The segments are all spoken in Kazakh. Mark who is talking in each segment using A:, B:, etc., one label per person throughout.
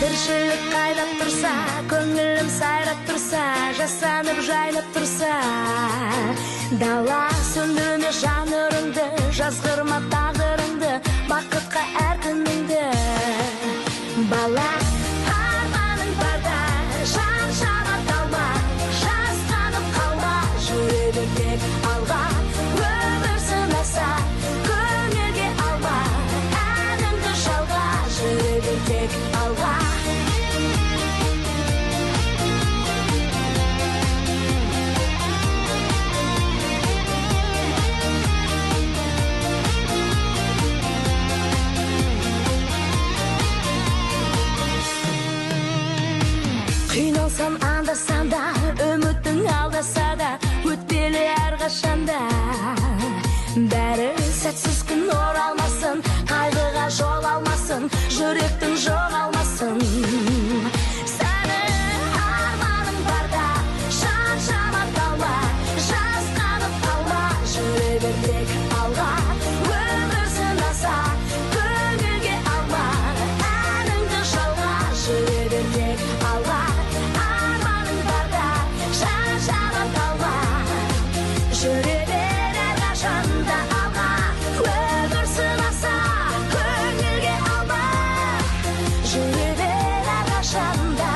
A: Тіршілік қайнап тұрса, көңілім сайрап тұрса, жасанып жайнап тұрса. Дала сөндірме жанырыңды, жазғырма тағдырыңды, бақытқа әр күніңді. Бала, арманың барда, шаршама талма, жасқанып қалма, жүре бер тек алға. Өмір сынаса, көңілге алма, әніңді жалға, жүре бер тек алға. Қиналсам анда-санда, үмітің алдаса да, өтпелі әрқашанда. Бәрі сәтсіз күн оралмасын, қайғыға жол алмасын, жүректің жоғалмасын. Сенің арманың барда, шаршама талма, жасқанып қалма, жүре бер тек алға. Өмір сынаса, көңілге алма, әніңді жалға, жүре бер тек алға. Арманың барда, шаршама талма, жүре бер әрқашанда алға. Өмір сынаса, көңілге алма, жүре бер әрқашанда.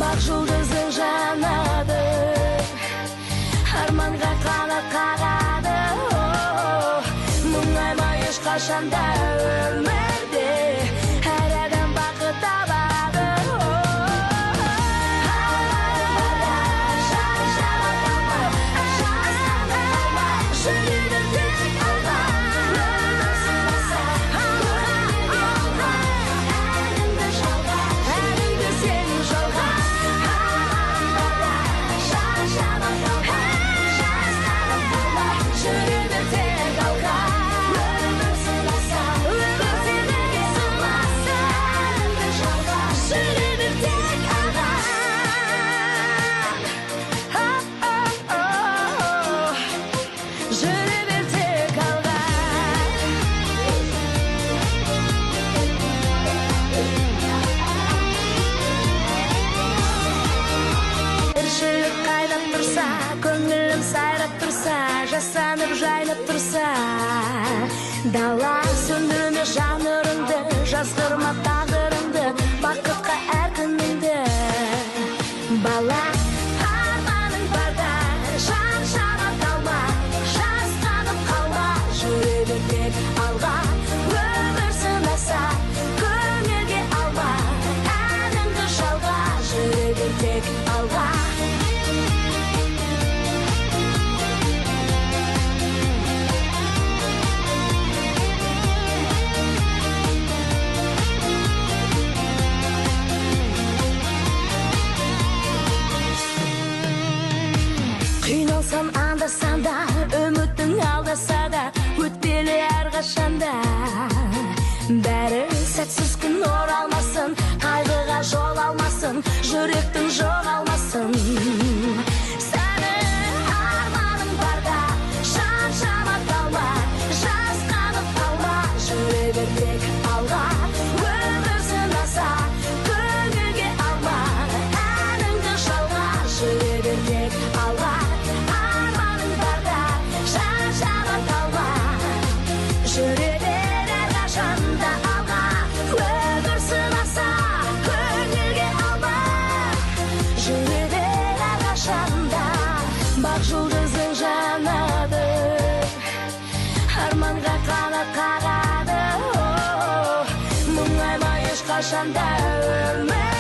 A: Бақ жұлдызың жанады, арманға қанат қағады. Мұңайма ешқашанда, өмірде әр адам бақыт табады. Шаршама талма, жасқанып қалма, жүре бер тек алға. Өмір сынаса, көңілге алма, әніңді жалға, әніңді сен жалға. Арманың барда, шаршама талма, жасқанып қалма, жүре бер тек алға. Өмір сынаса, өмір сені сынаса, әніңді жалға, жүре бер тек алға. Жүре бер тек алға. Тіршілік қайнап тұрса, көңілім сайрап тұрса, жасанып жайнап тұрса. Дала сөндірме жанырыңды, жазғырма тағдырыңды, бақытқа әр күніңді. Бала, арманың барда, шаршама талма, жасқанып қалма, жүре бер тек алға. Өмір сынаса, көңілге алма, әніңді жалға, жүре бер тек алға. Қиналсам анда-санда, үмітің алдаса да, өтпелі әрқашанда. Бәрі сәтсіз күн оралмасын, қайғыға жол алмасын, жүректің жоғалмасын. Сенің арманың барда, шаршама талма, жасқанып қалма, жүре бер тек алға. Өмір сынаса, көңілге алма, әніңді жалға, жүре бер тек алға. Арманың барда, шаршама талма, жүре бер әрқашанда алға. Өмір сынаса, көңілге алма, жүре бер әрқашанда. Бақ жұлдызың жанады, арманға қанат қағады. Мұңайма ешқашанда, өмір